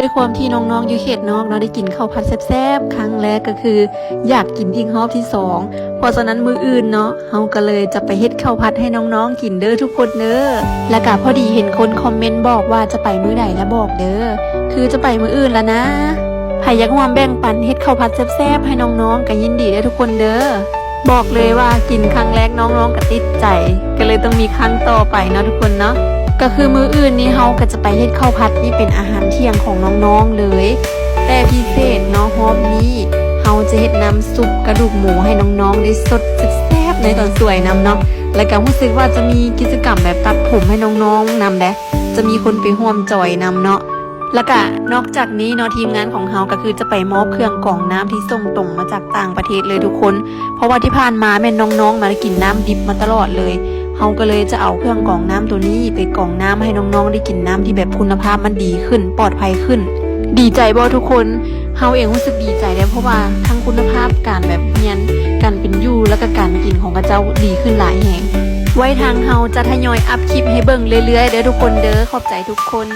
ດ້ວຍຄວາມທີ່ນ້ອງໆຢູ່ເຂດນອກເນາະ ໄດ້ກິນເຂົ້າຜັດແຊບໆ ຄັ້ງແລກກໍຄືຢາກກິນອີກຮອບທີສອງ ເພາະສະນັ້ນມື້ອື່ນເນາະ ເຮົາກໍເລີຍຈະໄປເຮັດເຂົ້າຜັດໃຫ້ນ້ອງໆກິນເດີທຸກຄົນເດີ. ແລ້ວກໍພໍດີເຫັນຄົນຄອມເມັນບອກວ່າຈະໄປມື້ໃດລະບອກເດີ ຄືຈະໄປມື້ອື່ນລະນາ. ໃຜຢາກຮ່ວມແບ່ງປັນເຮັດເຂົ້າຜັດແຊບໆໃຫ້ນ້ອງໆ ກໍຍິນດີເດີທຸກຄົນເດີ. ບອກເລີຍວ່າກິນຄັ້ງແລກນ້ອງໆກໍຕິດໃຈ ກໍເລີຍຕ້ອງມີຄັ້ງຕໍ່ໄປເນາະທຸກຄົນເນາະ. ກໍຄືມື້ອື່ນນີ້ເຮົາກໍຈະໄປເຮັດເຂົ້າຜັດ ນີ້ເປັນອາຫານທ່ຽງຂອງນ້ອງໆເລີຍ ແຕ່ພິເສດເນາະ ຮອບນີ້ເຮົາຈະເຮັດນ້ຳຊຸບກະດູກໝູໃຫ້ນ້ອງໆໄດ້ສົດແຊບໆໃນຕອນສວຍນຳເນາະ. ແລ້ວກໍຮູ້ສຶກວ່າຈະມີກິດຈະກຳແບບຕັດຜົມໃຫ້ນ້ອງໆນຳເດ້ ຈະມີຄົນໄປຮ່ວມຈອຍນຳເນາະ. ແລ້ວກະນອກຈາກນີ້ເນາະ ທີມງານຂອງເຮົາກໍຄືຈະໄປມອບເຄື່ອງກອງນ້ຳທີ່ສົ່ງຕົງມາຈາກຕ່າງປະເທດເລີຍທຸກຄົນ ເພາະວ່າທີ່ຜ່ານມາແມ່ນນ້ອງໆມາໄດ້ກິນນ້ຳດິບມາຕະຫຼອດເລີຍ. ເຮົາກໍເລີຍຈະເອົາເຄື່ອງກອງນ້ຳໂຕນີ້ໄປກອງນ້ຳໃຫ້ນ້ອງໆໄດ້ກິນນ້ຳທີ່ແບບຄຸນນະພາບມັນດີຂຶ້ນ ປອດໄພຂຶ້ນ. ດີໃຈບໍ່ທຸກຄົນ? ເຮົາເອງຮູ້ສຶກດີໃຈເດ້ ເພາະວ່າທັງຄຸນນະພາບການແບບຮຽນ ການເປັນຢູ່ ແລ້ວກະການກິນຂອງເຂົາເຈົ້າດີຂຶ້ນຫຼາຍແຮງ. ໄວ້ທາງເຮົາຈະທະຍອຍອັບຄລິບໃຫ້ເບິ່ງເລື້ອຍໆເດີທຸກຄົນເດີ. ຂອບໃຈທຸກຄົນ.